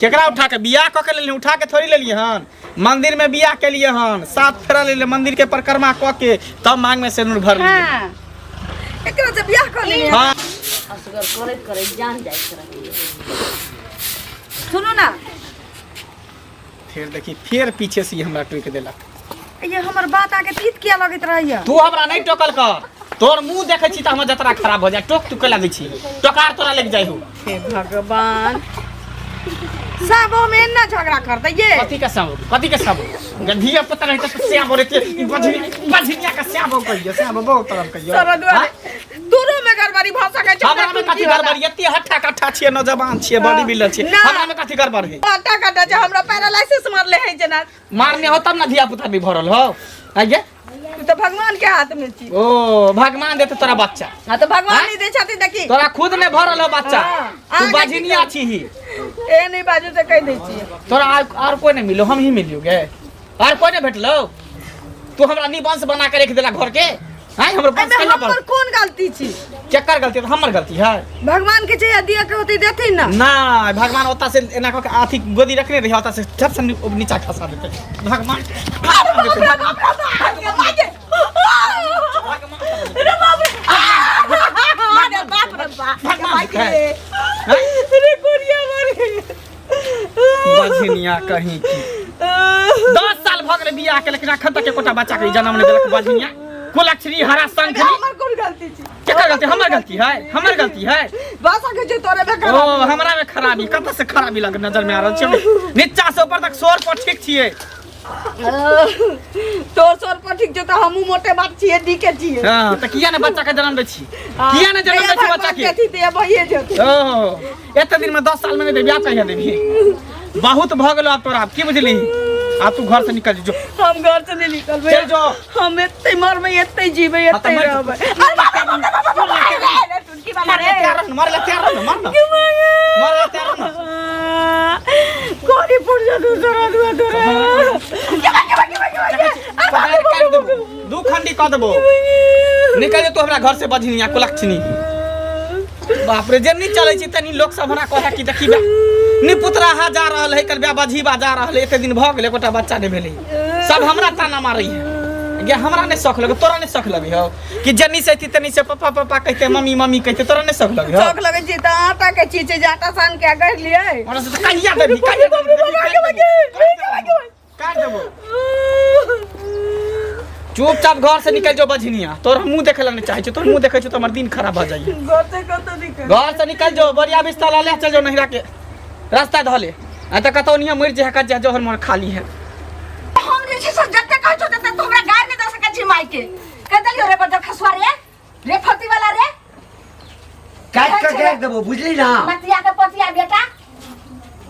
केकरा उठा के बियाह कऽ के लेलियै? उठा के थोड़ी लेलियै हन। मंदिर में बियाह केलियै हन, सात फेरा लेलियै, मंदिर के परिक्रमा कऽ के तब मांग में सिन्दूर भरलियै। हाँ, एकरा से बियाह कऽ लेलियै। हाँ। असगर करैत करैत जान जाइत रहैए। सुनू ना। फेर देखी, फेर पीछे से ई हमरा टोकि देलक। ये हमर बात आके तीत किया लगैत रहैया? तू हमरा नहीं टोकल कर, तोर मुंह देखै छी तऽ हमर जतरा खराब हो जाए। टोक तू के लगै छी, टोकार तोरा लग जाइ हो। हे भगवान, सब में एना झगड़ा करते ये। कथी के सब? कथी के सब? धिया पुता रहते तऽ स्या बोले के बझनिया के स्या बो कहियो, स्या बो बहुत तरफ कहियो। सब दुआरे दोनों में गड़बड़ी भऽ सकै छै। हमरा में कथी गड़बड़ी? एते हट्ठा कट्ठा छियै, नौजवान छियै, बॉडी बिल्डर छियै। ना। हमरा में कथी गड़बड़ है? हट्टा कट्टा छै, हमरा पैरालिसिस मारले है जेना। मारने हो तब ना धिया पुता भी भरल हो आइए। तू तऽ भगवान के हाथ में छी। ओ भगवान देते तोरा बच्चा? हाँ, तऽ भगवान हाँ? नहीं दै छथिन देखी। तोरा खुद ने भरल हो बच्चा। हाँ, तू अहाँके बाझिनिया छी ही। ए नहीं बाजू तऽ कहि दै छियै। तोरा आर कोई नहीं मिलो, हम ही मिलियो गे, आर कोई नहीं भेटलो। तू हमरा निवंश बना के रख देला घर के। हैं, हमर वंश एहिमे केना हमर बढ़ कोन गलती छी? केकर गलती? हमर गलती है? भगवान के चाहिए दिया के होती देथिन ना। ना, भगवान ओता से एना कऽ के अथी गोदी रखने रही, ओता से झट से नीचा खसा देते भगवान। अरे बाप रे, अरे बाप रे बाप, भगवान रे अरे गोरिया मारे। बझनिया कहीं की, 10 साल भऽ गेलै बियाह के, लेकिन अखन तक एकोटा बच्चा के जन्म नहि देलक बझनिया कुलक्षणी हरा शंखनी। हमर कोन गलती छी? केकर गलती? हमर गलती है? हमर गलती है? बस के जे तोरे में ओ खराबी। हमरा में खराबी कतऽ से खराबी लग नजर में आ रहल छै? नीचा से ऊपर तक शोर पर ठीक छियै। तोर सोर पर ठीक छै तऽ हमहूँ मोटे बात छियै, डी के छियै। हाँ, तऽ किया ने बच्चा के जन्म दै छी? किया ने जन्म दै छी बच्चा के? अथी तऽ भइए जेतै। ओ एते दिन में, 10 साल में नहि देबी, आब कहिया देबी? बहुत भऽ गेलो आब तोरा। की बुझली, आब तू घर से निकल जो। हम घर से नहीं निकलबै। चल जो। हम एते मरबै, एते जीबै, हाँ, तऽ एते मर- रहबै। अरे बाप रे बाप रे बाप रे बाप रे, रे, टुनकी वाला मरले रे। तैयार रह न, मरले तैयार रह न, मर न, मरले तैयार रह न। गोली फुट जा दूसरा दुआ तोरा। के बा, के बा, के बा, के बा, के बा। अरे बाप रे, पकड़ काटि देबो, दू खंडी कऽ देबो। निकल जो तू हमरा घर से, बझनिया कुलक्षणी। बाप रे, जे नहीं चलै छी तनी लोक सब हमरा कहै कि देखी बा निपुतरा हा जा रहल है, कल बझीबा जा रहल है, एते दिन भऽ गेलै, एकोटा बच्चा नहि भेलै। सब हमरा ताना मारै है गे। हमरा नहि शौक लगे, तोरा नहि शौक लगे हो कि जनी से तनी से पप्पा पप्पा कहते, मम्मी मम्मी कहते? तोरा नहि शौक लगे हो? शौक लगै छै तऽ आटा के चीज छै जे आटा सान के गढ़ लियै। हमरा से तऽ कहिया देबी, कहिया देबी? काट देबो। चुपचाप घर से निकल जो बझनिया, तोर हम मुंह देखे ला नहीं चाहे छी। तोर मुंह देखे छी तो हमर दिन खराब भ जाइए। घर से कतौ निकल घर से निकल जो, बढ़िया बिस्तर ला ले, चल जो नहिरा के रास्ता धऽ ले, आ तऽ कतौ निया मरि जे कत जहर मोर खाली है। हम जे छै से जते कहै छौ तते तू हमरा गारि नहि दऽ सकै छी। माय के कहि देलियौ रे, बजर खसुआ रे, रे फती वाला रे। काटि कऽ गाड़ि देबो, बुझली ना? मतिया के पतिया बेटा।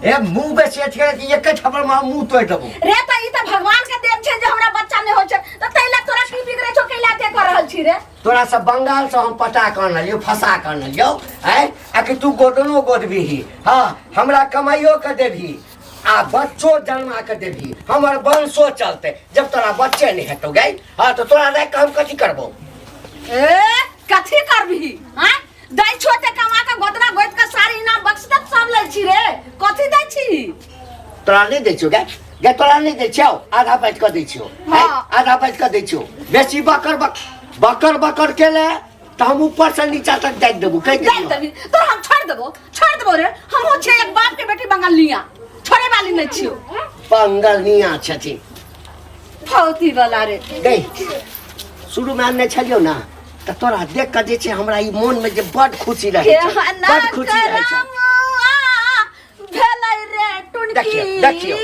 ए मुंह बेसी अथी करे कि एके थप्पड़ मार मुंह तोड़ देबो। रे, तऽ ई तऽ भगवान के देन छै जे हमरा बच्चा नहि होइ छै, तऽ ताहि लए तोरा की बिगड़ै छौ? कैला ते कऽ रहल छी रे? तोरा सब बंगाल से हम पटा कऽ अनलियौ, फंसा कऽ अनलियौ आँय, आ कि तू गोदनो गोदबिही? हाँ, हमरा कमाइयो के देबही आ बच्चो जन्मा के देबही, हमर वंशो चलते। जब तोरा बच्चे नहीं हेतौ गै, हाँ, तो तोरा राखि कऽ हम कथी करबौ? ए, कथी करबिही? हाँ, दै छो ते कमा के गोदना गोद के सारी इनाम बख्श तक सब लै छी रे, कथी दै छी? तोरा नहीं दै छियौ गै? गै, तोरा नहीं दै छियौ? आधा बाँटि कऽ दै छियौ। हाँ। आधा बाँटि कऽ दै छियौ। बेसी बकर बक बकर बकर केले तऽ हम ऊपर से नीचा तक दाबि देबौ, कहि दाबि देलियौ। देबही तो हम छोड़ देबो, छोड़ देबो रे। हमहूँ छियै एक बाप के बेटी बंगलनिया, छोड़े वाली नहीं छियो। बंगलनिया छथिन। फौती वाला रे। गै, शुरूमे आनने छलियौ ने तऽ तोरा देख कऽ जे छै हमरा ई मोनमे जे बड खुशी रहै छै, केहना बड खुशी रहै छै। करमुआ भेलै रे टुनकी देखियौ, देखियौ।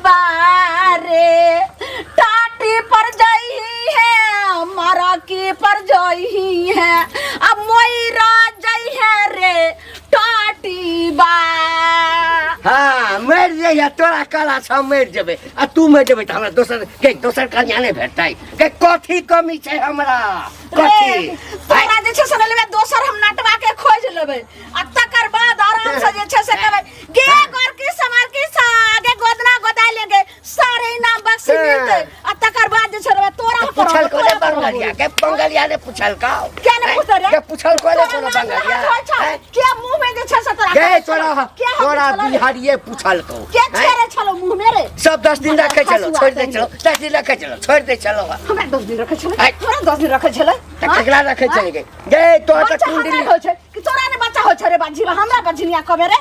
बारे, टाटी पर जई है, मरकी पर जई है, अब मोइरा जई है रे टाटी बा। हाँ, मरि जइहे, तोरा कला छ, हम मरि जेबै आ तू मरि जेबै तऽ हमरा दोसर के दोसर कन्या नहि भेटतै के? कथी कमी छै हमरा, कथी? रे, तोरा जे छै से लेबै दोसर, हम नटवा के खोज लेबै आ तकर बाद आराम से जे छै से कहबै गे गोरकी समारकी सा आगे गोदना गोदा लेंगे, सारे इनाम बख्शी मिलते आ तकर बाद जे छै रे तोरा पर पूछल को तोरा ने पर बंगलिया के? बंगलिया ने पूछल का? क्या ने पूछल रे? के पूछल को ने तोरा कोनो नाक बंगलिया? हाथ होइ छौ? हैं? के मुंह में जे छै से तोरा झगड़ा गे करै तोरा छलौ? के हम तोरा छलौ रे? बिहारिये पूछलकौ के हैं? छेड़े छलौ मुँह में रे सब 10 दिन रखे चलो हँसुआ छोड़ दे कहीं। चलो 10 दिन रखे चलो छोड़ दे चलो हमरा 10 दिन रखे छलै आइ। हमरा 10 दिन रखे छलै तऽ केकरा रखे चल गए गे तोरा तऽ बच्चा कुंडली हमरा होइ छै कि तोरा ने बच्चा होइ छै रे बाजी हमरा बजनिया कबे रे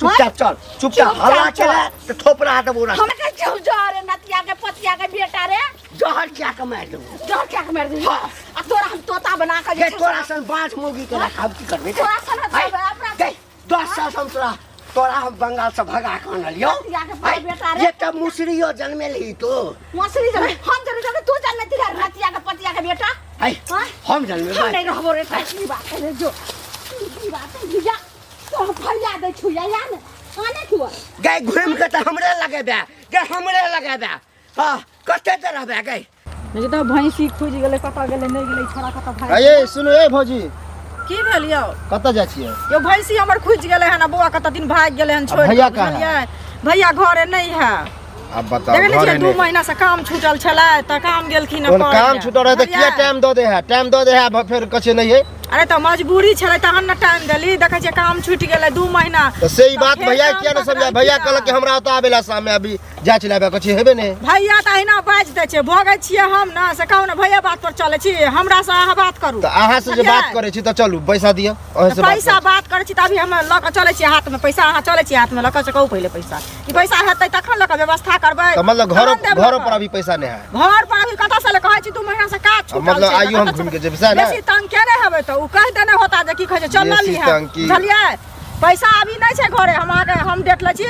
चुपचाप चल चुपचाप चुपचाप हल्ला चल। चला तऽ थोपड़ा देबो ना हमरा कहै छौ जा रे नतिया के पतिया के बेटा रे जहर खिया के मारि देबो जहर खा के मारि देबही हाँ। आ तोरा हम तोता बना के गे जे छै तोरा सन बाँझ मौगी के राखब की करबे तोरा सन हटाबै, अपना- गे 10 साल से हम तोरा तोरा हम बंगाल से भगा के आनलियौ नतिया के बाप बेटा रे। ये तऽ मुसरियो जनमेलही तो मसरी जमे हम जरे जमे तू जनमे तिरा नतिया के पतिया के बेटा है हाँ? हम जनमे हम नहीं रहबो रे की बात है रे जो की बात है जा तो फरिया दै छु या या ने आने क्यों गे घुमि के तऽ हमरे लगेबे गे हमरे लगेबे हाँ कते देर रहबे गे नहीं तऽ भैंसी खुजि गेलै कतऽ गेलै नहि गेलै छोड़ा कतऽ भागि अये सुनू ए भौजी की भेल यौ कतऽ जाइ छियै यौ भैंसी हमर खुजि गेलै हन आ बौआ कतऽ दिन भागि गेलै हन छोड़ि भैया कऽ, कहाँ है? बुझलियै भैया घरे नहि है आब बताओ देखै नहि घरे छियै 2 नहि महीना से काम छूटल छलै तऽ काम गेलखिन तहन करय काम लए। छूटल रहै तऽ किया बुझलियै? टाइम दऽ दे है टाइम दऽ दे है फेर कछे नहि है अरे तऽ मजबूरी छलै तहन ने टाइम देली देखै छियै काम छूटि गेलै 2 महीना तऽ से ई तऽ बात फेर भैया काम किया नहि समझा पकड़ाइ भैया किया? कहलक कि हमरा ओतऽ आबे ला शाम में अभी जाइ छलै आबे कछे हेबे नहि भैया तऽ अहिना बाजि दै छै भोगै छियै हम ने से कहू ने भैया बात पर चलै छी हमरा से अहाँ बात करू तऽ अहाँ से जे बुझलियै? बात करै छी तऽ चलू पैसा दिअ अहाँ तऽ से बात पैसा बात करै छी तऽ अभी हम लऽ कऽ चलै छियै हाथमे पैसा अहाँ चलै छियै हाथमे लऽ कऽ से कहू पहिले पैसा कि पैसा हेतै तखन लऽ कऽ व्यवस्था करबै तऽ मतलब घरो तहन देब घरो लऽ कऽ। पर अभी पैसा नहि है घर पर अभी कतऽ से कहै छी 2 महीना से काज छूटल मतलब छै, आइयो हम कतऽ से- घुमि के जेबै, सएह ने? बेसी तंग केने हेबै तऽ उ कहि देने होता जे की कहै छै चल बेसी लीहे तंग की? बुझलियै पैसा अभी नहि छै घरे हम अहाँके हम डेट लै छी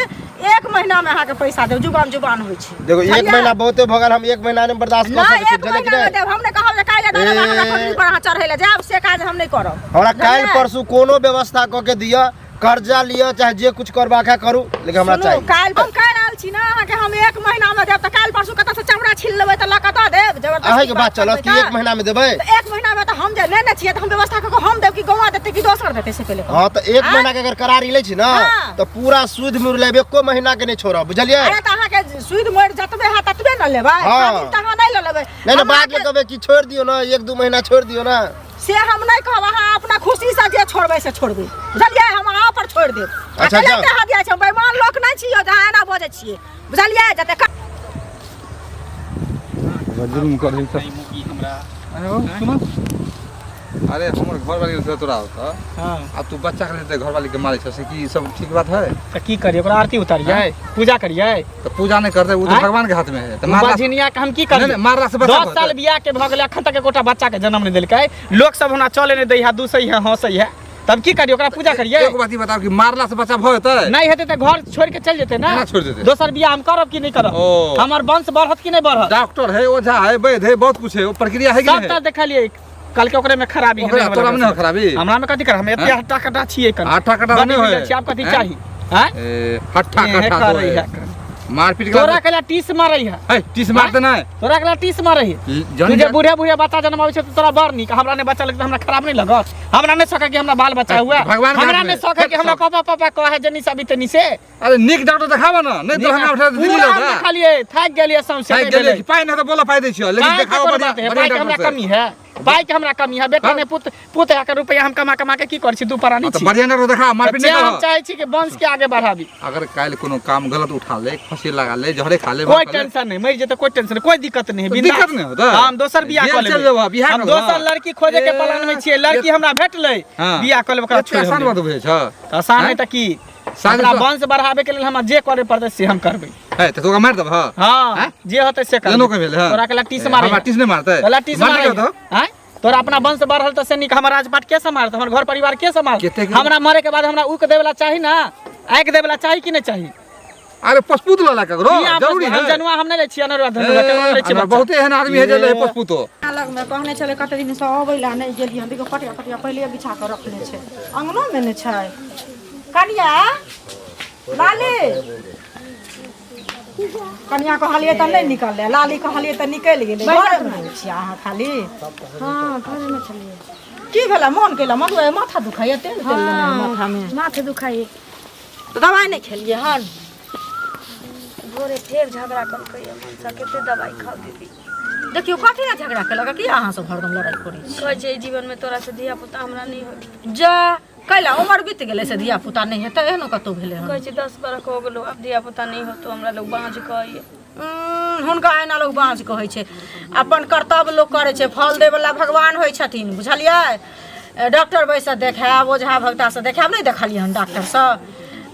1 महीना मे अहाँके पैसा देब जुबान जुबान होइ छै देखो 1 बुझलियै? महीना बहुते भऽ गेल हम 1 महीना नहि बर्दाश्त कऽ नहि सकै छी 1 बुझलियै कि महीना मे नहि देब हम नहि कहब जे काल्हि दऽ देब अहाँ ए। खजूरी पर अहाँ चढ़ै लए जायब से काज हम नहि करब हमरा काल्हि बुझलियै? परसू कोनो व्यवस्था कऽ के दिअ कर्जा लिअ चाहे जे कुछ करबाक है करू लेकिन हमरा सुनू चाही काल्हि हम कहि रहल छी ने अहाँके हम 1 महीना मे देब तऽ काल्हि परसू कतऽ से चमड़ा छील लेबै तऽ लऽ कऽ दऽ देब जबरदस्ती अहाँके बात चलत कि करबै 1 महीना में देबै तऽ 1 महीना मे तऽ हम जे लेने छियै तऽ हम व्यवस्था कऽ कऽ हम देब कि गौआ देतै कि दोसर देतै से पहिले कहू। हाँ तऽ 1 आँय? महीना के अगर करारी लै छी ना हाँ। तऽ पूरा सूद मुर लेब एको महीना के नहीं छोड़ब बुझलियै अरे तऽ अहाँके सूद मोड़ जतबे हैत ततबे ने लेबै हाँ। खाली तऽ अहाँ नहि लऽ लेबै नहीं नहीं हम बाद में अहाँके- कहबै कि छोड़ दियौ ना 1-2 महीना छोड़ दियौ ना से हम नहीं कहब अहाँ अपना खुशी से जे छोड़बै से छोड़बै बुझलियै हम अहाँ पर छोड़ि देब अच्छा, जाउ। अहाँ दिया छै बेईमान लोक नहि छियै जे अहाँ एना बजै छियै बुझलियै जते जुलुम कर दी तऽ हमरा अरे हो सुनो अरे हमर घरवाली के तोरा होता हाँ आ तू बच्चा के लेते घरवाली के मारै छ से की ई सब ठीक बात है तऽ की करियै ओकरा आरती उतारियै पूजा करियै तो पूजा नहीं करते वो तो आँय? भगवान के हाथ में है तो मारला बझनिया के हम की नहीं, करियै नहीं, मारला से बच्चा 10 साल बियाह के भऽ गेलै अखन तक एकोटा बच्चा के जन्म नहि देलकै लोक सब हमरा चले नहि दै है दूसै है हंसै है तब की करियै ओकरा पूजा करियै एक बात ई बताओ कि मारला से बच्चा भऽ जेतै नहि हेतै तऽ घर छोड़ि के चलि जेतै ने केना छोड़ि देतै? दोसर बियाह हम करब कि नहि करब ओ। हमर वंश बढ़त कि नहि बढ़त डॉक्टर है ओझा है वैद्य है बहुत कुछ है वो प्रक्रिया है कि सब तऽ नहीं देखलियै कल के ओकरे में खराबी है ओकरा नहि तोरा में नहि खराबी? हमरा में कथी कर हम एते हैं? हट्टा कट्टा छियै कन हट्टा कट्टा बड़ी नहि होय। मिलल छी, आब कथी हैं? चाही हैं ए, हट्ठा एहे कट्ठा करै तो है। है मारपीट तोरा केला टीस मारै है है टीस मारते नहीं तोरा केला टीस मारै है तू जनी जे बूढ़े बूढ़े बच्चा जनमाबै छै तऽ तोरा बड़ नीक हमरा नहि बच्चा लगतै हमरा खराब नहि लगत हमरा नहि शौक है कि हमरा बाल बच्चा हुए भगवान के हमरा हाथ नहि में। शौक है कि हमरा पापा पापा कहे जनी सभी तनी से अरे नीक डॉक्टर देखाबऽ ना नहीं तो हमरा उठा दिल्ली पूरा लऽ हम जा देखलियै थाकि गेलियै सौंसे थाकि नहि गेलियै भेलै। कि पाइ नहि तऽ बोला पाइ दै छियौ लेकिन पाइ के देखाबऽ कोन बढ़िया बात है बढ़िया पाइ के हमरा डॉक्टर से कमी है पाइ के हमरा कमी है बेटा हाँ? ने पुत पुत है के रुपया हम कमा कमा के की करै छी दू प्राणी हाँ, तऽ छी बढ़िया डॉक्टर देखा मारपीट तऽ नहि हम करऽ चाहै छी कि वंश के आगे बढ़ाबी अगर काल्हि कोनो काम गलत उठा ले फंसी लगा ले जहरे खा ले कोई मार खा ले, टेंशन नहीं मर जेतै कोई टेंशन नहीं कोई दिक्कत नहीं तो बिंदास। दिक्कत नहीं होतै? हम दोसर बियाह बियाह कऽ चलि लेबै जेबह, बियाह हम करबह। दोसर लड़की खोजे के ए, प्लान में छियै लड़की हमरा भेटलै हाँ। बियाह कऽ लेबै ओकरा एते छोड़ि आसान हम बात देबै। बुझै छ तऽ आसान हैं? है तऽ की शादी अपना तो- वंश बढ़ाबे के लेल हमरा जे करे पड़तै से हम करबै है तऽ तोरा मारि देबह हाँ हैं? जे होतै से करबै एनो के भेल है तोरा के टीस मारे हमरा टीस नहि मारतै तोरा टीस मारतै मारे कतौ? हैं तोरा अपना वंश बढ़ल तऽ से नीक हमर राजपाट के सम्हारत हमर घर परिवार के सम्हारत कतेक- हमरा मरे के बाद हमरा ऊक देवला चाही ना आँखि देवला चाही कि नहि चाही अरे पशपुत लऽ ला ककरो की जरूरी हम है जनुआ हम नहि लै छियै अनरुआ ए, धनुआ केकरो लै छियै हमरा बच्चा। बहुते एहन आदमी है जे लै है पशपुतो लग में कहने छलै कते दिन से अबै ला नहि गेलियै हन देखियौ पटिया पटिया पहिले बिछा कऽ रखने छै अंगनो मे नहि छै कनिया लाली कनिया कहलियै तऽ नहि निकललै लाली कहलियै तऽ निकलि गेलै घरेमे नहि छियै अहाँ खाली हाँ घरेमे छलियै की भेलै मन केला मन माथा दुखाइए तेल तेल लेने है माथामे माथ दुखाइए तऽ दवाइ नहि खेलियै हन भोरे फेर झगड़ा केलकै मनसा कते दवाइ खाउ दीदी देखियौ कथी लए झगड़ा केलक की अहाँ सब हरदम लड़ाइ करै छी कहै छै एहि जीवनमे तोरा से धिया पुता हमरा नहि होय जा कैला उमर बीत गेलै से धिया पुता नहि हेतै एहनो कतौ भेलै हन कहै छै 10 बरख हो गेलो आब धिया पुता नहि होतो हमरा लोग बाँझ कहैए हुनका एना लोक बाँझ कहै छै अपन कर्तव्य लोक करै छै फल दैवला भगवान होइ छथिन बुझलियै डॉक्टर वैद्यसँ देखायब ओझा भगतासँ देखायब नहि देखलियै हन डॉक्टरसँ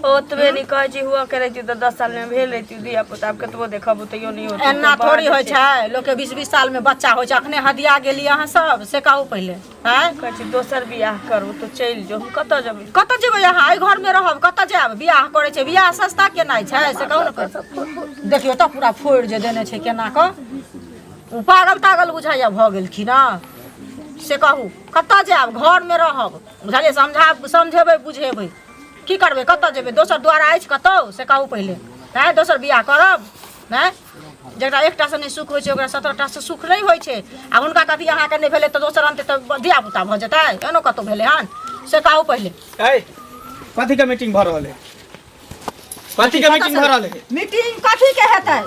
ओतबे नहि कहै छी हुआ के रहितियै तऽ 10 साल मे भेल रहितियै धिया पुता आब कतबो देखब तैयो नहि होतै एना थोड़ी होइ छै लोकके 20-20 सालमे बच्चा होइ छै अखने हदिया गेलियै अहाँ सब से कहू पहिले आँय कहै छी दोसर बियाह करू तऽ चलि जो हम कतऽ जेबै कतऽ जेबै अहाँ एहि घरमे रहब कतऽ जायब बियाह करै छै बियाह सस्ता केनाइ छै से कहू ने पहिले। देखियौ तऽ पूरा फोड़ि जे देने छै केना कऽ ओ पागल तागल बुझाइया भऽ गेलखिन हँ से कहू कतऽ जायब घरमे रहब बुझलियै समझा समझेबै बुझेबै की करबै कतऽ जेबै दोसर द्वारा अछि कतौ से कहू पहिले आँय दोसर बियाह करब आँय जकरा एकटासँ नहि सुख होइ छै ओकरा 17टासँ सुख नहि होइ छै आ हुनका कथी अहाँके नहि भेलै तऽ दोसर अनतै तऽ धियापुता भऽ जेतै एहनो कतहु भेलै हन से कहू पहिले ए कथी के मीटिंग भऽ रहल है कथी के मीटिंग भऽ रहल है मीटिंग कथी के हेतै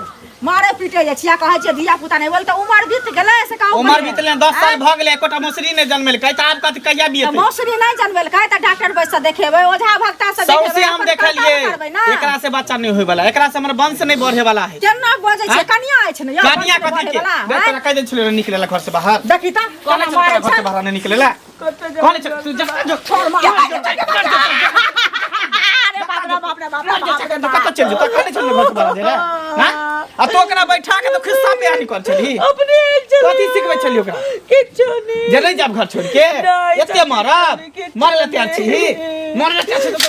मारे पीटे जे छिया कहै छियै धिया पुता नहि बोल तऽ उमर बीत गेलै से कहू उमर बीतलै 10 साल भऽ गेलै एकोटा मौसरी नहि जनमेलकै तऽ आब कथी कहिया तऽ बियेतै मौसरी नहि जनमेलकै तऽ डॉक्टर वैद्य से देखेबै ओझा भक्ता से सौंसे देखेबै हम अपन देखलिए कर्तव्य करबै ने एकरा से बच्चा नहीं होय वाला एकरा से हमर वंश नहीं बढ़े वाला है केना बजै छै आँय? कनिया अछि ने यौ कनिया वंश कथी के बढ़े वला, देख आँय? तोरा कहि दै छलियै रे निकले ला घर से बाहर देखी तऽ कहने केना छलियै मारै तोरा घर छै से बाहर नहीं निकले ला कहने छलियै तू जा जो छोड़ मार अरे बाप रे बाप रे बाप रे बाप रे तू कतऽ चलि जेतौ कहने छलियै घर से बाहर जे रे हां आ तू ओकरा बैठा के तो खिस्सा पे निकल छली अपने कथी सिखबै छली ओकरा किछो नहि जे नहीं जाब घर छोड़ के नहि, एते मरब किछो मरले तैयार छी मरले तैयार छी तऽ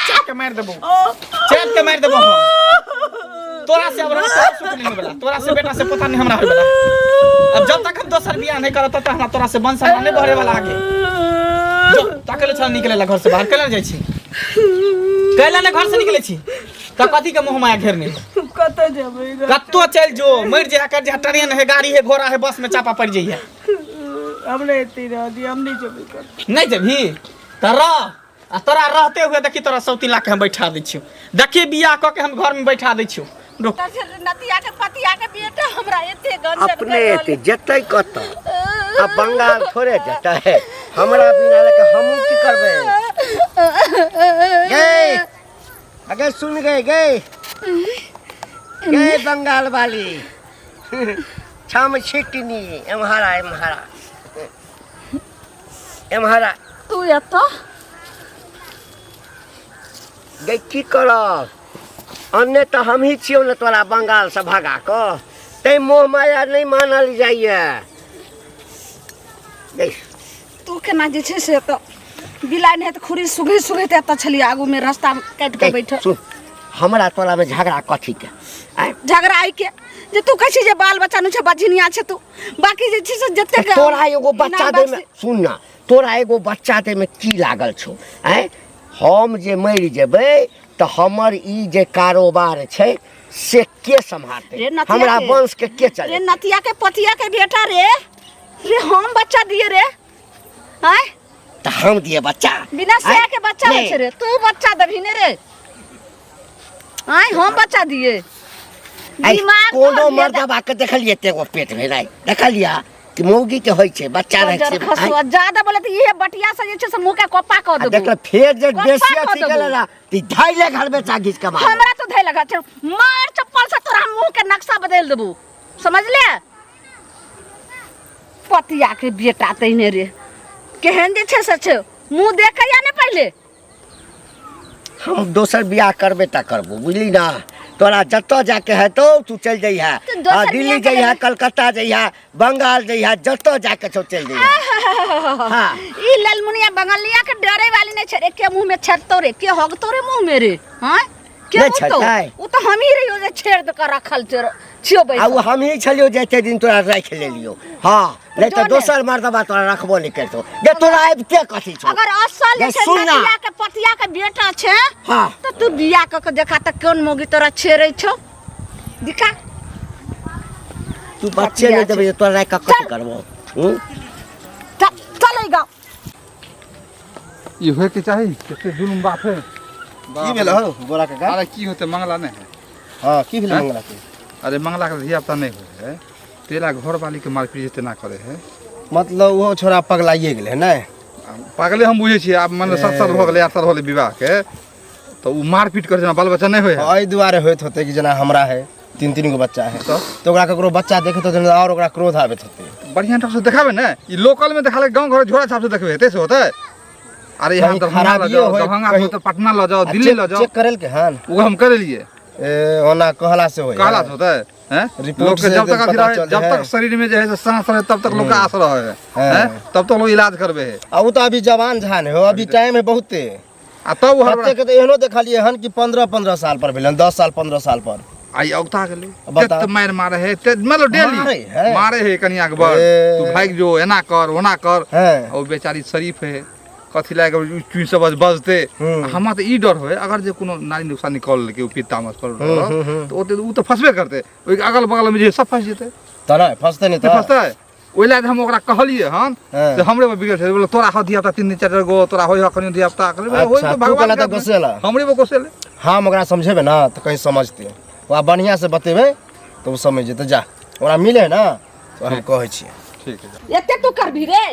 चाप के मारि देबो चाप के मारि देबो हम तोरा से अब रह सुख नहीं होय वाला तोरा से बेटा से पता नहीं हमरा होय वाला अब जब तक हम दोसर बियाह नहीं करब तब तक हमरा तोरा से वंश हमरा नहीं बढ़े वाला आगे जो ताकले छल निकले ला घर से बाहर कैला जाइ छी कैला ने घर से निकले छी तऽ कथी के मोह माया घेरने कतऽ जेबै रे? कत्तो चलि जो मरि जाय कर जा ट्रेन है गाड़ी है घोड़ा है बस में चापा पड़ जाइए हमरा एते रह दिअ हम नहि जेबै कतौ नहीं जेबही तऽ रह आ तोरा रहते हुए देखी तोरा 1.25 लाख के हम बैठा दै छियौ देखी बियाह कऽ के हम घर में बैठा दै छियौ रुक नतिया के पतिया के बेटा हमरा एते गंजन अपने एते जेतै कतऽ आ बंगाल थोड़े जेतै हमरा बिना लऽ के हमहूँ की करबै गए अगर सुन गए गए गए बंगाल वाली छम छिटनी एम्हारा एम्हारा एम्हारा तू एतऽ गई की करब अन्ने तऽ हमही छियौ ने तोरा बंगालसँ भगा कऽ तैं मोह माया नहि मानल जाइए गई तू केना जे छै से एतऽ बिलाइ नहि तऽ खुरी सुघै सुघैत एतऽ छलियै आगूमे रास्ता काटि कऽ बैठल सुन हमरा तोरामे झगड़ा कथीके आँय झगड़ा आइ के जे तू कहै छी जे बाल बच्चा नहि छै बझनिया छै तू बाकी जे छै से जतेक तोरा एगो बच्चा इनाम दै में बख्शी- सुन ना तोरा एगो बच्चा दै में की लागल छौ आँय हम जे मरि जेबै तऽ हमर ई जे कारोबार छै से के सम्हारतै रे नतिया हमरा के। वंश के के रे चले नतिया के पतिया के बेटा रे रे हम बच्चा दिए रे आँय तऽ हम दिए बच्चा बिना आँय? सया के बच्चा होइ नहि। छै रे तू बच्चा देबही ने रे आँय हम बच्चा दिए आइ दिमाग कोनो तोहर मर्दबा के देखलियै एते गो पेट भेनाइ देखलियै कि मौगी के होइ छै बच्चा रहै छै बजर खसुआ ज्यादा बोले तऽ इहे बटिया से जे छै से मुंह के कोपा कऽ आ देबो देखल फेर जे कोपा बेसी कऽ अथी देबो। केले ना तऽ धैले घर बेचा घीच के मारब हमरा तो धै लगा छै मार चप्पल से तोरा मुंह के नक्शा बदल देबो समझ ले पतिया के बेटा तहिने रे केहन जे छै से छै मुंह देखे या ने पहिले हम दोसर बियाह करबे ता करबो बुझली ना तोरा जतऽ जाके हेतौ तू चलि जइहे तऽ दोसर हाँ, दिल्ली बियाह जइहे करबै। कलकत्ता जइहे बंगाल जइहे जतऽ जाके छौ चलि जइहे हाँ ई ललमुनिया बंगलिया के डरे वाली नहीं छै रे के मुंह में छेड़तो रे के हगतो रे मुंह में रे हां के नहि मुतौ? छेड़तै। उ तऽ हमही रहियो जे छेड़ के रखल छियो छियो आ ओ बैसल हमही छलियौ जे एते दिन तोरा राखि लेलियौ हँ नहि तऽ जो ने। दोसर मर्दबा तोरा रखबो नहि करितौ गे तोरा आबिते कथी छौ अगर असल जे गे, छै सुन ना। नतिया के पतिया के बेटा छै हाँ। तऽ तू बियाह कऽ के देखा तऽ कोन मौगी तोरा छेड़ै छौ दिखा तू बच्चे नहि देबै जे तोरा राखि कऽ कथी करबो हूँ चल चल गाँव ई होय के चाही कते जुलुम बाप है की भेल हौ गोरा काका अरे की होते मंगला नहीं है हाँ की भेल हैं? मंगला के अरे मंगला के धिया पुता नहीं होय है तेरा घर वाली के मारपीट जेते ना करे है मतलब ओहो छोरा पगलाइए गेलै ने। पागले हम बुझै छियै। आब मानि 7 साल भऽ गेलै, 8 साल भऽ गेलै विवाहके, तऽ ओ मारपीट करै छै, बाल बच्चा नहि होइ है। एहि दुआरे होइत होतै कि जेना हमरा है 3-3 गो बच्चा है, तऽ ओकरा ककरो बच्चा देखैत होतै आओर ओकरा क्रोध आबैत होतै। बढ़िआँ ढंग से देखाबै ने, ई लोकल में देखा, गाँव घर झोरा छाप से देखबै हेतै से होतै। अरे यहाँ कहीं दरभंगा लऽ खराबियो जाओ, होय, दरभंगा कहीं- से तऽ पटना लऽ जाओ, दिल्ली लऽ जाओ। चेक करेल के हन? ओ हम करेलिए। ए, ओना कहला से होय? कहला से होतै हैं? रिपोर्ट लोग के से जब तक पता अथी रहे, चले जब है। तक शरीर में जे है से सांस रहे तब तक लोग के आस रहे है, हाँ। हैं? तब तक लोग इलाज करबे है। आ ओ तऽ अभी जवान झान है, अभी टाइम है बहुते। आ तब ओ हड़बड़ा कते के तऽ एहनो देखलियै हन कि 15-15 साल पर भेलै हन, 10 साल 15 साल पर। आई औगता गेलै। बताउ। तेत मारि मारे है, तेत मतलब डेली मारे है? मारे है कनिया के बड़। ए। तू भागि जो, एना कर ओना कर। हैं। ओ बेचारी शरीफ है, कथी लाग चुई सब बजते। हमरा तऽ ई डर होय अगर जे कोनो नारी नुकसान निकल लेलकै, ओ पित्ता मस पर तऽ ओते ओ तऽ फंसबे करतै, ओहि अगल बगल में जे सब फंस जेतै। तऽ नहि फंसतै? नहि तऽ फंसतै। ओहि लए हम ओकरा कहलियै हन से हमरे पर बिगड़ छै, बोले तोरा हो धिया पुता 3 3 4 गो, तोरा होय हखनी धिया पुता। होय अच्छा, तऽ तू भगवान कहला तऽ के गोसेला। हमरे पर गोसेले। हम ओकरा समझेबै ने तऽ कहीं समझतै। ओकरा बढ़िआँ से बतेबै तऽ ओ समझ जेतै। जा, ओकरा मिले है ने तऽ हम कहै छियै। ठीक है। एते तू करबी रे,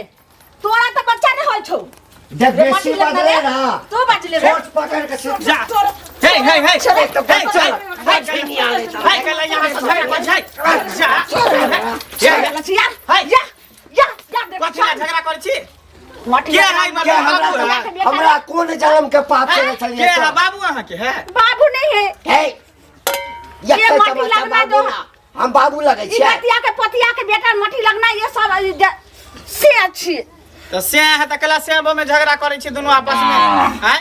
तोरा तऽ बच्चा नहि होइ छौ। देख रे बेसी माटी लगना बजले रे। ना। तू बजले रे। चोट पकड़ के से जा। हे हे हे हे हे हे हे कला यहाँ से झगड़ा कर छै जा। या या या या देख। कथी ला झगड़ा करै छी? माटी के लगना। है के हमरा बाबू है? हमरा कोन जन्म के पाप केने के छलियै? है बाबू अहाँ के है? बाबू नहीं है। हे ये ये माटी लगना बाबू दो। ना, हम बाबू लगै ई छियै? नतिया के पतिया के बेटा मटी लगना ये सब से अच्छी। तऽ से है तऽ कला से में झगड़ा करै छी दुनू आपस में आँय?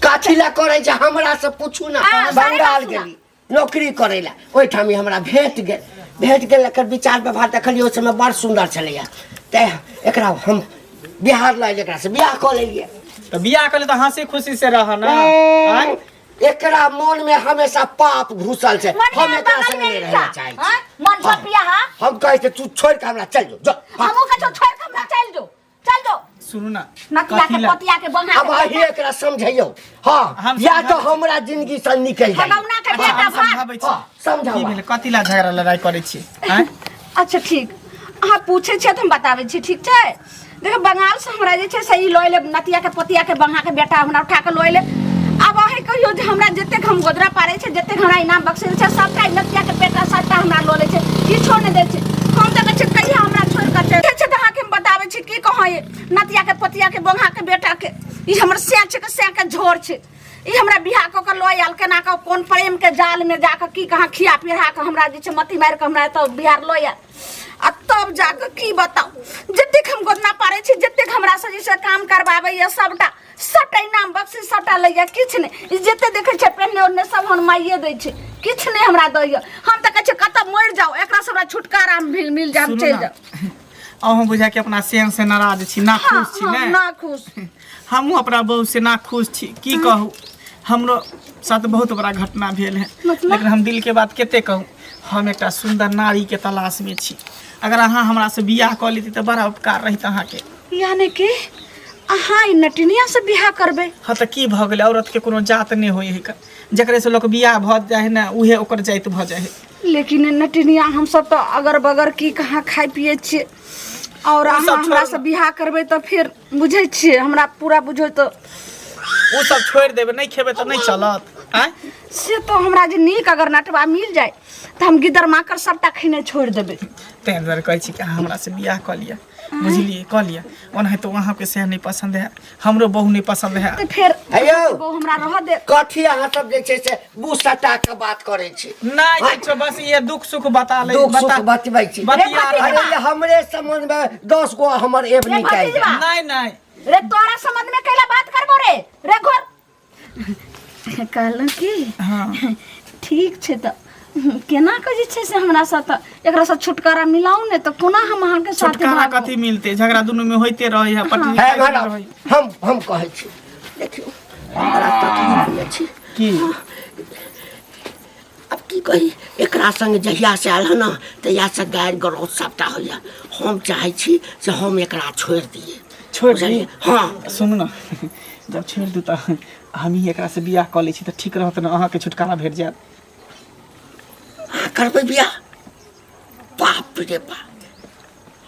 कथी ला करै छै हमरा से पूछू ना। हाँ, सारे बंगाल बात सुना। गेली नौकरी करै ला, ओहिठाम ही हमरा भेट गेल। भेट गेल, एकर विचार व्यवहार देखलियै ओहि समय बड़ सुन्दर छलैया, तैं एकरा हम बिहार लऽ एलियै, एकरा से बियाह कऽ लेलियै। तऽ बियाह कऽ ले तऽ हंसी खुशी से रह ना आँय? एकरा मन में हमेशा पाप घुसल छै। मन हम में एकरा बगल संग में नहि रहै ईर्षा, ला चाहै छी। हाँ? मन छपिया हाँ? हम कहै छी तू छोड़ि के हमरा चलि जो, जो। हमहूँ कहै छियौ छोड़ि के हमरा चलि जो, चल जो। सुनू ना। नतिया कथी के ला? पतिया के बंगा अब के अही एकरा समझैयौ। हाँ, हम या तो समझाबै छी। हमरा जिंदगी से निकलि जाइ। भगौना के अच्छा, बेटा हम भाग। समझाबै छी। हाँ, समझाउ। की भेलै? कथी ला झगड़ा लड़ाई करै छी आँय? अच्छा ठीक, अहाँ पूछै छियै तऽ हम बताबै छी, ठीक छै? देखो बंगाल से हमरा जे छै से ई लऽ एलै नतिया के पोतिया के बंगा के बेटा, हमरा उठा के लऽ एलै। आब अहीं कहियौ जे हमरा जतेक हम गोदरा पारै छै, जतेक हमरा इनाम बख्शै छै, सबटा ई नतिया के बेटा सबटा हमरा लऽ लै छै, किछो नहि दै छै। हम तऽ कहै छियै कहिया हमरा छोड़ि कऽ चलि छै। तऽ अहाँके हम बताबै छी की कहै नतिया के पोतिया के बंगा के बेटा के, ई हमर सैं छै के सैं के झोर छै। ई हमरा बियाह कऽ के लऽ आयल केना कऽ, कोन प्रेम के जाल में जाकऽ की कहाँ खिया पिया कऽ हमरा जे छै मती मारि कऽ हमरा एतऽ बिहार लऽ आयल। आ तब जाकऽ की बताउ, जतेक हम गोदना पारै छी, जतेक हमरा से जे छै काम करबाबैया, सबटा सबटा इनाम बख्शी सबटा लैया, किछु नहि। ई जते देखै छै पहिने ओढ़ने सब हम माइए दै छै, किछु नहि हमरा दैया। हम तऽ कहै छियै कतऽ मरि जाउ, एकरा से हमरा छुटकारा मिल मिल जाय, हम सुनू चलि ना। जाउ। अहूँ बुझा कि अपना सेन से नाराज छी, ना खुश छी? हाँ, ने ना खुश। हमहूँ अपना बहू से ना खुश छी। की कहू, हमरो साथ बहुत बड़ा घटना भेल है। मतलब? लेकिन हम दिल के बात कते कहू। हम एकटा सुंदर नारी के तलाश में छी। अगर अहाँ हमरा से बियाह कऽ लेती तऽ बड़ा उपकार रहित अहाँके। यानी कि अहाँ ई नटिनिया से बियाह करबै? हाँ तऽ की भऽ गेलै? औरत के कोनो जात नहि होइ है, जकरे से लोक बियाह भऽ जाइ है ने उहे ओकर जाति भऽ जाइ है। लेकिन ई नटिनिया हमसब तऽ अगर बगर की कहाँ खाइ पियै छियै, और ओ सब अहाँ हमरा छोड़ू। से बियाह करबै तऽ फिर बुझै छियै हमरा पूरा बुझै तऽ ओ सब छोड़ि देबै, नहि खेबै तऽ नहि चलत आँय? से तो हमरा जे नीक अगर नटवा मिल जाए तऽ हम गिदर माकर सबटा खेने छोड़ि देबै। ताहि दुआरे कहै छी कि अहाँ हमरा से बियाह कऽ लिअ, बुझलियै? कऽ लिअ। ओनाहितो अहाँके सएह नहि पसन्द है, हमरो बहु नहि पसन्द है। तऽ फेर हे यौ। बहु हमरा रहऽ दे। कथी अहाँ सब जे छै से मुँह सटा के बात करै छी? नहि किछो, बस ये दुख सुख बता ले। दुख सुख बतबै छी। बतिया रे अरे ये हमरे संबंध में 10 गो हमर एब रे निकालि भतीजवा। नहीं नहीं। रे तोरा संबंध में कैला बात करबो रे? रे घर कहलहुँ की हाँ ठीक छै तऽ केना के जे छै से हमरा साथ एकरा से छुटकारा मिलाउ ने तऽ कोना हम अहाँके साथे छुटकारा भागब? कथी मिलते? झगड़ा दुनू में होइते रहे है, पटनी है खाइते मैडम, रहे। हम कहै छी, देखियौ बड़ा तकलीफ में छी। की? अब की कही, एकरा संग जहिया से आयल हन ने तहिया से गारि गलौज सबटा होइया। हम चाहै छी जे हम एकरा छोड़ि दियै। छोड़ि दी? बुझलियै? हाँ। सुनू ने, जब छोड़ि दू तऽ हम ही एकरा से बियाह कऽ लै छी तऽ ठीक रहत ने, अहाँके छुटकारा भेट जायत। अहाँ करबै बियाह? बाप रे बाप,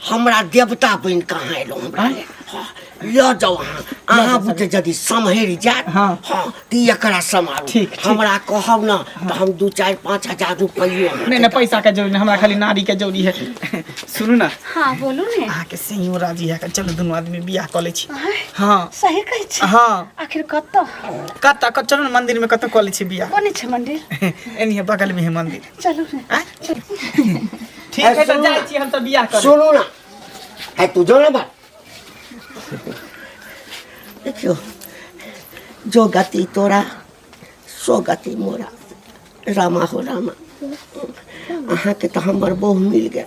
हमरा देवता बनि कहाँ एलहुँ हमरा लेल। हाँ, लऽ जाउ अहाँ अहाँ बुते यदि सम्हरि जायत। हाँ। हाँ तऽ ई एकरा सम्हारू। ठीक, ठीक। हमरा कहब ने तऽ हम 2-4-5 हजार रुपैयो अहाँके नहीं नहीं, पैसा के जरूरी नहीं, हमरा खाली नारी के जरूरी है। सुनू ना। हाँ बोलू ने। अहाँके सही राजी है, चलू दुनू आदमी बियाह कऽ लै छी। हाँ। सही कहै छी? हाँ। आखिर कतऽ? कतऽ चलू ने मंदिर में कतऽ कऽ लै छी बियाह। कोन छै मंदिर? एनिहे बगल में है मंदिर। चलू ने। ठीक है तऽ जाइ छी हम सब बियाह करै। सुनू ना, है तू जो ना बात। देखियो, जो गति तोरा सो गति मोरा। रामा हो रामा, अहाँके तऽ हमर बहु मिल गेल।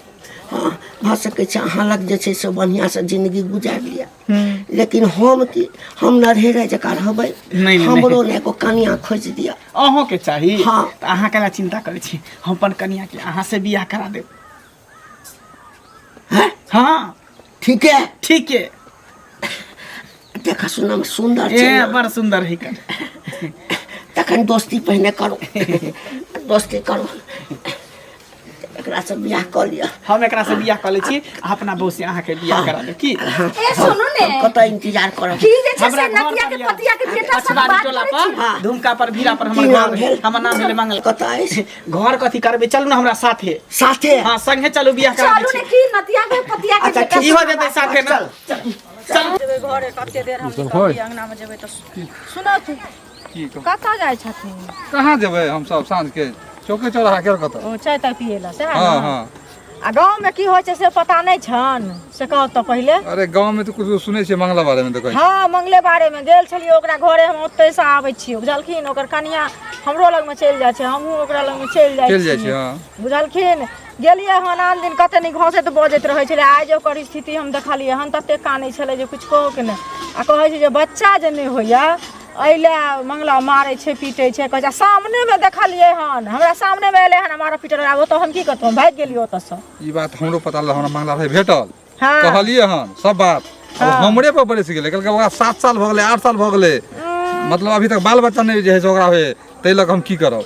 हाँ, भऽ सकै छै अहाँ लग जे छै से बढ़िआँसँ जिंदगी गुजारि लिअ, लेकिन हम की हम नढ़ेरे जकाँ रहबै? नहीं, नहीं। हमरो ने एगो कनिया खोजि दिअ। अहूँके चाही? हाँ। तऽ अहाँ केना चिंता करै छी, हम अपन कनिया के अहाँ से बियाह करा देब। हैं? हाँ। ठीक है? ठीक है। देखा सुनना में सुंदर ए छै ने? बड़ सुंदर है कर। तखन दोस्ती पहिने करू, दोस्ती करू, एकरा से बियाह कऽ लिअ। हम एकरा से बियाह कऽ लै छी, आ अपना बहू से अहाँके बियाह करा देब की? हाँ। ए सुनू ने, हम कतऽ इंतजार करब? की जे छै से हमरा घर नतिया के पर पतिया के बेटा सब पछवाड़ी बात टोला करै पर छी। हाँ। धुमका पर भीड़ा पर की हमर नाम घर भेल? हमर नाम भेलै मंगल। कतऽ अछि? घर कथी करबै, चलू ने हमरा साथे। साथे? हाँ संगे चलू बियाह करा चलू दै ने छी। की नतिया के पतिया के अच्छा, बेटा इहो सब जेतै बात साथे ना। चल। चल। जेबै घरे कते देर हम सब निकलबै होय। अंगना में जेबै तऽ सुनऽ तू की कहू? कतऽ जाइ छथिन? कहाँ जेबै हम सब साँझ के चौके चौराहा के कतऽ? ओ चाय ताय पियै लए सएह हाँ ने? हाँ। आ गाँव में की होइ छै से पता नहि छनि, से कहू तऽ पहिले। अरे गाँव में तऽ कुछ सुनै छियै मंगला बारे में तऽ कहै छी। हाँ मंगले बारे में गेल छलियै ओकरा घरे, हम ओतहिसँ आबै छियै बुझलखिन। ओकर कनिया हमरो लगमे चलि जाइ छै, हमहूँ ओकरा लगमे चलि जाइ चलि जाइ छी। छियै हाँ बुझलखिन। गेलियै हन आन दिन कते नीक हँसैत बजैत रहै छलै, आइ जे ओकर स्थिति हम देखलियै हन तते कानै छलै जे किछु कहू के नहि। आ कहै छै जे बच्चा जे नहि होइए एहि लए मंगला मारै छै पीटै छै, कहै छै। आ सामनेमे देखलियै हन, हमरा सामनेमे एलै हन मारऽ पीटऽ, आब ओतऽ हम की करतहुँ, हम भागि गेलियै ओतऽसँ। ई बात हमरो पता लगल, हमरा मंगला रहे भेटल। हाँ। कहलियै हन सब बात। अब हाँ। हमरे पर बरसि गेलै, कहलकै ओकरा 7 साल भऽ गेलै, 8 साल भऽ गेलै, मतलब अभी तक बाल बच्चा नहि जे है से ओकरा होय, ताहि लऽ कऽ हम की करब?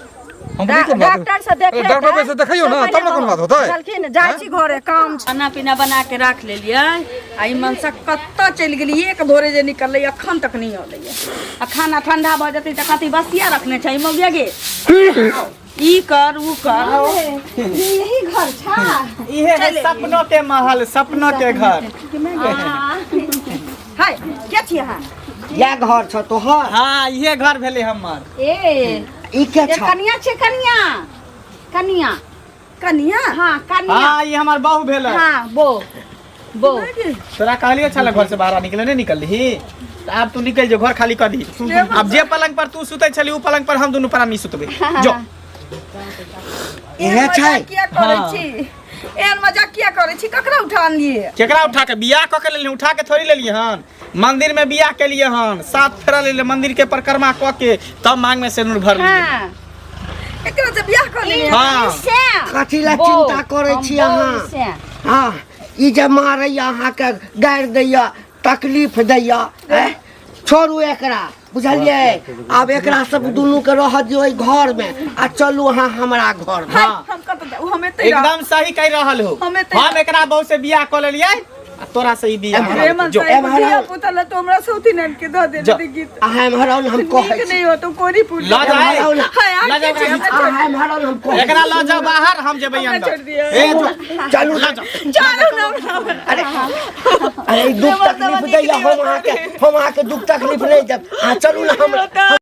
हम की कोन बात? डॉक्टर से देखे डॉक्टर से देखियौ ना तब ने कोन बात होतै। बुझलखिन। जाइ छी घरे काम छै। खाना पीना बना के राख लेलियै आ ई मनसा कतऽ चलि गेली? एक भोरे जे निकललै अखन तक नहि अलैया। आ खाना ठंडा भऽ जेतै तऽ कथी बसिया रखने छै मौगिया गे? ई कर ऊ कर। यही घर छा? इहे है सपनों के महल, सपनों के घर। हाय के छी अहाँ? इएह घर छ तोहर? हाँ इहे घर भेलै हमर। ए ई के ए छ? कनिया छै, कनिया कनिया कनिया? हाँ कनिया। हाँ ई हमर बहू भेलै। हाँ बो बो। तोरा कहलियो छलै घर से बाहर निकले, नहीं निकलही तऽ आब तू निकलि जो, घर खाली कऽ दही। आब जे पलंग पर तू सुतै छली उ पलंग पर हम दुनू प्राणी सुतबै। जो। इहे छै? किया करै हाँ। छी एहन मजाक? किया करै छी? ककरा उठा अनलियै? केकरा उठा के बियाह कऽ के लेलियै? उठा के थोड़ी लेलियै हन, मंदिर में बियाह केलियै हन, 7 फेरा लेलियै, मंदिर के परिक्रमा कऽ के तब मांग में सिन्दूर भरलियै। हाँ एकरा से बियाह कऽ लेलियै? हाँ। से कथी लए चिंता करै छी अहाँ? से हाँ ई जे मारैया अहाँके, गारि दैया, तकलीफ दैया, ऐं? छोड़ू एकरा बुझलियै। आब एकरा सब दुनू के रहऽ दियौ एहि घर में आ चलू अहाँ हमरा घर में। हाँ। हम कतऽ जाउ? हम एतै रहब। एकदम सही कहि रहल हो। हम एतै हम एकरा बहू से बियाह कऽ लेलियै आ तोरा से ई बियाह रे करा मनसा, जो। एगो एम्हर धिया आउ। पुता ला तो हमरा सौती नान के दऽ देने जो। गीत। अहाँ एम्हर आउ ने, हम कहै नीक छी। नहि होतो कोरी पुरी। लऽ जा। एम्हर आउ ने। हाय, लऽ जा आँखि ओकरा। छै, हमरा अहाँ एम्हर आउ ने, हम कहै एकरा लऽ जाओ बाहर, हम जेबै हमरा अंदर। छोड़ि दिअ। ए जो। चलू। लऽ जाओ। चलू ना हमरा। अरे अरे ई दुख तकलीफ दैया, हम अहाँके दुख तकलीफ नहि देब। अहाँ चलू ने हमरा।